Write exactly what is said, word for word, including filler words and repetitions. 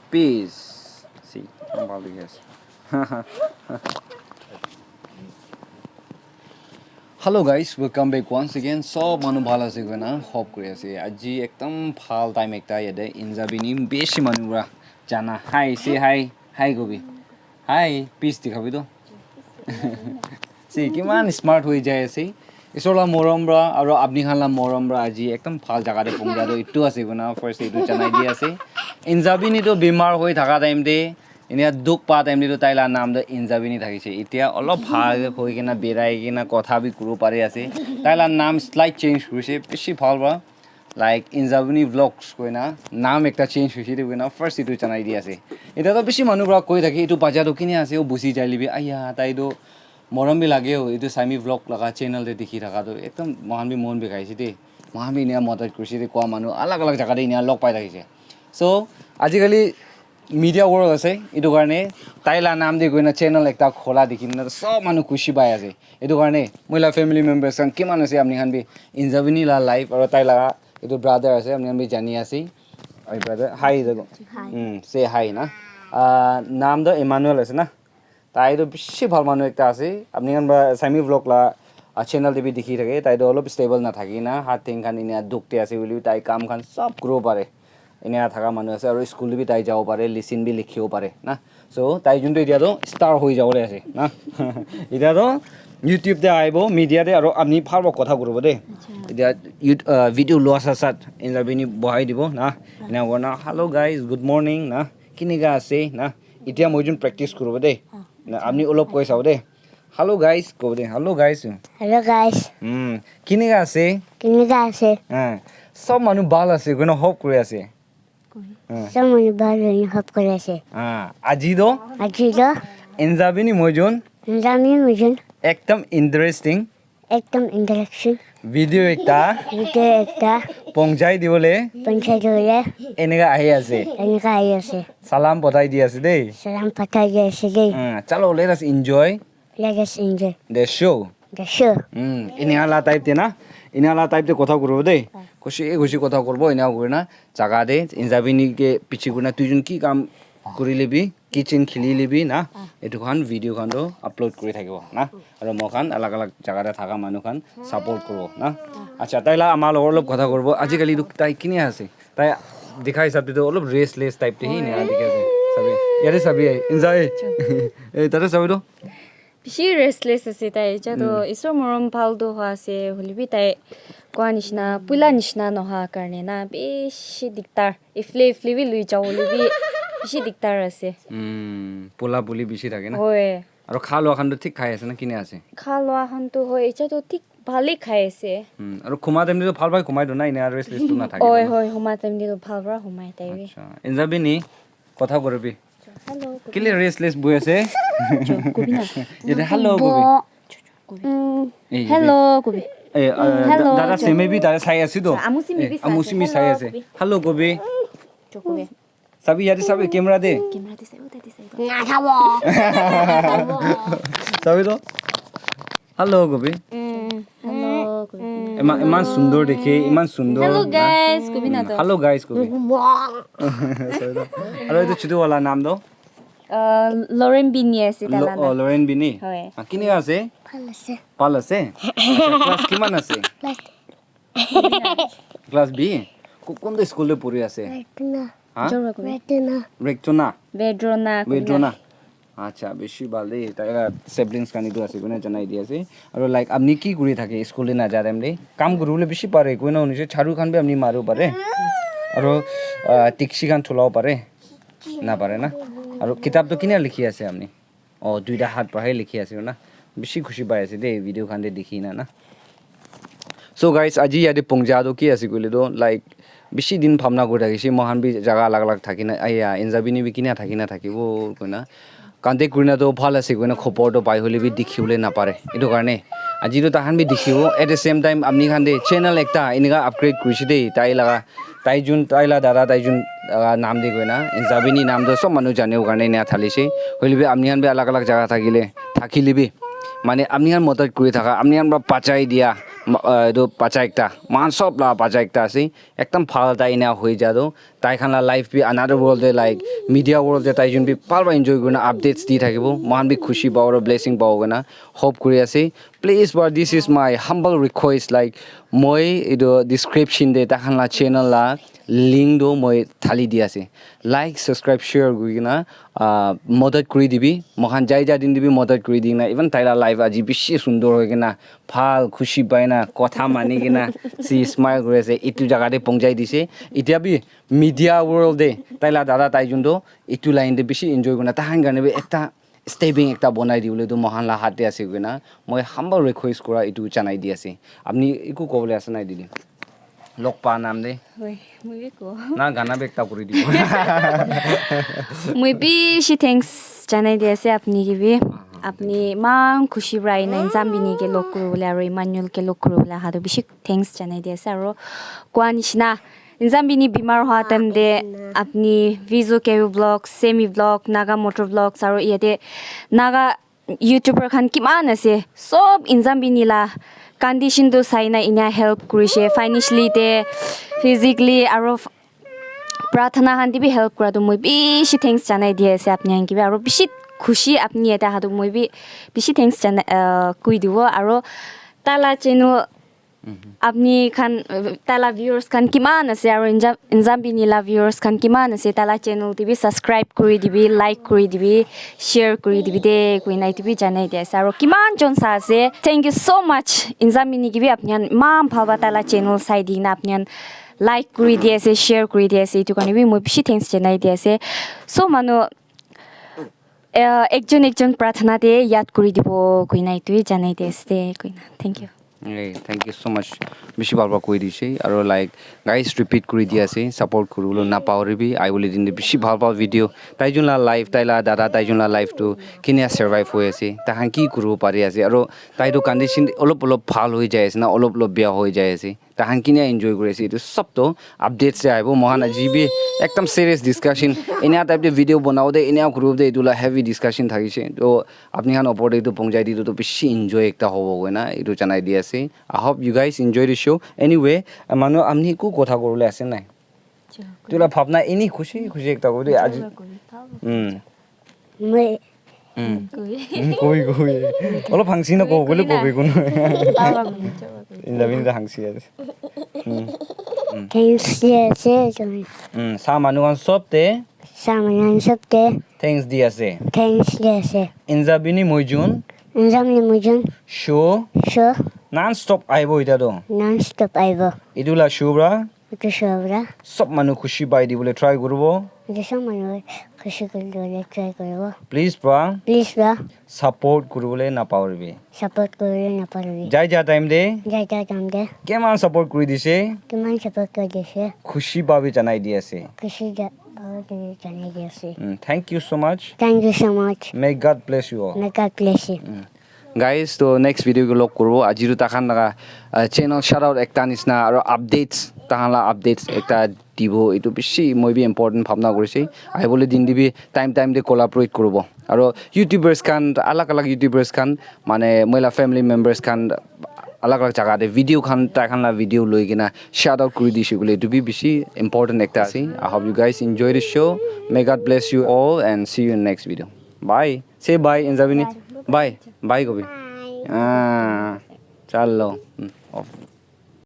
Peace. See, ekdam bhal dikhi ase. Hello guys, welcome back once again. Sob manu bhal ase koina hope kuri ase. Aji ekdam bhal time ekta yate Injabini bishi manu para jana. Hi, say hi. Hi kobi. Hi, peace dikhabi to. See, kiman smart hoi jai ase. Isor la morom pra aro apni khan la morom pra aji ekdam bhal jaga te pongja to itu ase koina first itu janai di ase. Injabini to bimar hoi thaka time te, inia dukh pa time te to tai la naam to Injabini thakise. Itia olop bhal hoi kena berai kena kotha bi kuribo pari ase. Tai la naam slight change kurise, bishi bhal pra. Like Injabini Vlogs koina naam ekta change hoise de koina first itu janai di ase. Eta to bishi manu pra koi thake itu bacha to kine ase, o busi jai libi, aya tai to morom bi lage ho, itu Sami Vlog laga channel te dikhi thaka to ekdam mohan bi mon bikhaise de. Mohan bi inia madad kurise de, koa manu alag alag jaga te inia log pai thakise. So ajikali media world ase, itu karne tai la naam de koina channel ekta khola dikhi na sob manu khushi pai ase. Itu karne moi la family members khan kiman ase, apni khan bi Injabini la life aro tai la itu brother ase, apni khan bi jani ase. Hi brother, hi jago. Hi. Hmm, say hi na. Ah, naam to Emmanuel ase na. Tai to bishi bhal manu ekta ase. Apni khan ba Sami Vlog la, ah, channel te bi dikhi thake. Tai to olop stable na thaki na. Hat theng khan inia dukh te ase hoile bi tai kam khan sob kuribo pare. Inia thaka manu ase aro school te bi tai jabo pare, lesson bi likhibo pare na. So tai juntu itia to star hoi jabo le ase na. Itia to YouTube te aibo, media te aro apni bhal bhal kotha kuribo de. Itia youth, ah, video lua sat sat Injabini bohai dibo na. Ena koina, "Hello guys, good morning" na. "Kineka ase?" na. Itia moi jun practice kuribo de. Na, apni olop koi sabo de. "Hello guys" kobo de. "Hello guys." Hello guys. Hmm. Kineka ase? Kineka ase? Ah. Sob manu bhal ase koina hope kuri ase. Ah. Sob manu bhal hoina hope kuri ase. Ah. Aji to? Aji to? Injabini moi jun? Injabini moi jun? Ekdam interesting. Ekdam interesting. Video ekta. Video ekta. Pongjai dibole. Pongjai dibole. Eneka ahi ase. Eneka ahi ase. Salam pathai di ase dei. Salam pathai di ase dei. Ah, chalo, let us enjoy. Let us enjoy. The show. The show. Hmm, enia la type te na, enia la type te kotha kuribo dei. Khushi khushi kotha kuribo, enia kurina jaga te Injabini ke piche kurina tuijun ki kam kurile bi, kitchen khilile bi na, etu khan video khan to upload kuri thakibo na. Aro moi khan alag alag jaga te thaka manu khan support kuribo na. Acha, tai la ama logor olop kotha kuribo. Ajikali tu tai kine ase? Tai dikha hisab te to olop restless type te hi enia dikhi ase. Sabi, yate sabi, Injai. Eh, tate sabi to. Bishi restless ase tai. Etia toh isor morom bhal toh hoa ase, hoilebi tai koa nishina, puila nishina noha karne na, bishi diktar. Ifle ifle bi lui jawole bi bishi diktar ase. Hmm, pula puli bishi thake na? Hoi. Aro kha lua khan toh thik khai ase na, kine ase? Kha lua khan toh hoi, etia toh thik bhale khai ase. Hmm, aro khuma time te toh bhal bhal khumai toh na, ena restless toh na thake na? Hoi, hoi, khuma time te toh bhal para khumai tai bi. Acha, Injabini, kotha kuribi. Hello, kobi. Kile restless boi ase? Kobi na. Yate hello kobi. Kobi. Eh, hello, kobi. Eh, uh, hello, dada seme bi dada sai ase to. Amusi mi bi sai ase. Amusi mi sai ase. Hello, kobi. Hello, kobi. Cho kobi. Sabi yate sabi camera te. Camera te sai, uta te sai. Na sabo. Sabi to. Hello, kobi. Hello, kobi. Iman, iman sundor dekhe, iman sundor. Hello, guys, kobi na to. Hello, guys, kobi. Sabi to. Aro etu chutu wala naam to? Uh, Lauren Bini ase ta la naam. Oh, Lauren Bini. Hoi. Ah, kine ase? Bhal ase. Bhal ase? Acha, class kiman ase? Class Class B? Ko-, kuntu school te puri ase? Rekna. Ha? Jorwa kobi. Rekna. Rekchona? Vedrona kobi na. Vedrona. Acha, bishi bhal de. Tai la siblings khan etu ase koina janai di ase. Aro like, apni ki kuri thake school te naja time te? Kam kuribole bishi pare, koina hoise jharu khan bi apni maribo pare. Aro, ah, tikshi khan thulabo pare. Na pare na? Aro kitab to kine likhi ase apni? Oh, duita hat para he likhi ase na. Bishi khushi pai ase de, video khan de dikhi na na. So guys, aji yate pongja to ki ase koile to, like, bishi din bhabna kuri thakishe, moikhan bi jaga alag alag thaki na, aya, Injabini bi kina thaki na thakibo koina. Contact kuri na to bhal ase koina, khobor to pai hole bi dikhi bole na pare. Etu karne, aji to tahan bi dikhibo. At the same time, apni khan de channel ekta enika upgrade kurishe de, tai laga Tai jun, tai la dada, tai jun, ah, naam de koina, Injabini naam toh sob manu jane karne ena thalishe. Hoile bi apni khan bi alag alag jaga thakile, thakile bi, mane apni khan madad kuri thaka, apni khan para bachai dia, Ma- uh, etu bacha ekta, moikhan sob la bacha ekta ase, ekdam bhal tai ena hoi ja toh, tai khan la life bi another world te, like, media world te tai jun bi bhal para enjoy kurina updates di thakibo, moikhan bi khushi pabo aro blessing pabo koina hope kuri ase. Please, but this is my humble request, like, moi etu description te tai khan la channel la link tu moi thali di ase. Like, subscribe, share kuri kena, ah, madad kuri dibi. Moikhan jai jai din dibi madad kuri di kena. Even tai la life aji bishi sundor hoi kena, bhal khushi pai na, kotha mani kena, si smile kuri ase. Itu jaga te pongjai dise. Itya bi media world te tai la dada tai jun tu itu line te bishi enjoy kurina. Tai khan karne bi ekta stepping ekta bonai dibole tu moikhan la hat te ase koina. Moi humble request kura itu janai di ase. Apni iku kobole ase nai didi? Lok pa nam de. Hoi, moi bi ko. Na gana bi ekta kuri dibo. Moi bishi thanks janai di ase apni ke bi. Apni iman khushi para ina Inzambini ke log kuribole aro Emmanuel ke log kuribole aha toh bishi thanks janai di ase aro koa nishina Inzambini bimar hoa time te apni Vizo K V vlog, Semi vlog, Naga Motor vlogs aro yate Naga YouTuber khan kiman ase, sob Inzambini la condition tu sai na ina help kurishe, financially te, physically, aro f- prarthana khan te bi help kura tu moi bishi thanks janai di ase apni khan ke bi, aro bishi khushi apni yate aha tu moi bi bishi thanks janai, uh, koi dibo, aro tala channel Apni khan, uh, tala viewers khan kiman ase, aro Inja-, Inzambini la viewers khan kiman ase, tala channel te bi subscribe kuri dibi, like kuri dibi, share kuri dibi de, koina etu bi janai di ase. Aro kiman jon sa ase, thank you so much. Inzambini ke bi apni khan iman bhal pa tala channel sai di na apni khan like kuri di ase, share kuri di ase, etu karne bi moi bishi thanks janai di ase. So manu, uh, ekjon ekjon prarthana te yad kuri dibo koina etu bi janai di ase koina. Thank you. Hey, thank you so much. Bishi bhal bhal koi dise. Aro, like, guys, repeat kuri di ase. Support kuribole napahoribi. Ahibole din te bishi bhal bhal video. Tai jun la life, tai la dada, tai jun la life tu kinia survive hoi ase. Tai khan ki kuribo pari ase. Aro tai tu condition olop olop bhal hoi jai ase na, olop olop bia hoi jai ase. Tai khan kinia enjoy kuri ase. Etu sob tu updates te ahibo. Moikhan aji bi ekdam serious discussion. Enia type te video banao de, enia kuribo de, etu la heavy discussion thakise. To apni khan opor te etu pongjai di, etu tu bishi enjoy ekta hobo koina etu janai di ase. I hope you guys enjoy the show. Anyway, manu amni ku kotha koribole ase nai? Tu la bhabna ini khushi khushi ekta kobi de aji. Hmm. Moi Hmm. Koi. Hmm, koi, koi. Olop hangsi na ko, bole ko, koi, koi. Baba koi, chaba koi. Inda bin da hangsi ase. Hmm. Thanks di ase, Hmm, sa manu khan sob te. Sa manu khan sob te. Thanks di ase. Thanks di ase. Inzambini moi jun. Inzambini moi jun. Show. Show. Non stop aibo ita do. Non stop aibo. Etu la show pra. Etu show pra. Sob manu khushi pai dibole try kuribo. Etu sob manu khushi kuri dibole try kuribo. Please pra. Please pra. Support kuribole napahoribi. Support kuribole napahoribi. Jai ja time de. Jai ja time de. Kiman support kuri dise. Kiman support kuri dise. Khushi pa bi janai di ase. Khushi ja-, pa bi janai di ase. Mm, thank you so much. Thank you so much. May God bless you all. May God bless you. Mm. Guys, to next video ke log kuribo. Aji tu takhan laga, uh, channel shout out ekta nisna aro updates, takhan la updates ekta dibo. Etu bishi moi bi important bhabna kurise. Ahibole din te bi time time te collaborate kuribo. Aro YouTubers khan, alag alag YouTubers khan, mane moi la family members khan, alag alag jaga te video khan, tai khan la video loi kena shout out kuri dise koile etu bi bishi important ekta ase. I hope you guys enjoy the show. May God bless you all and see you in next video. Bye. Say bye, Inzambini. Bye. Bye. Bye, Gobi. Bye. Ah, chalo. Hmm, off.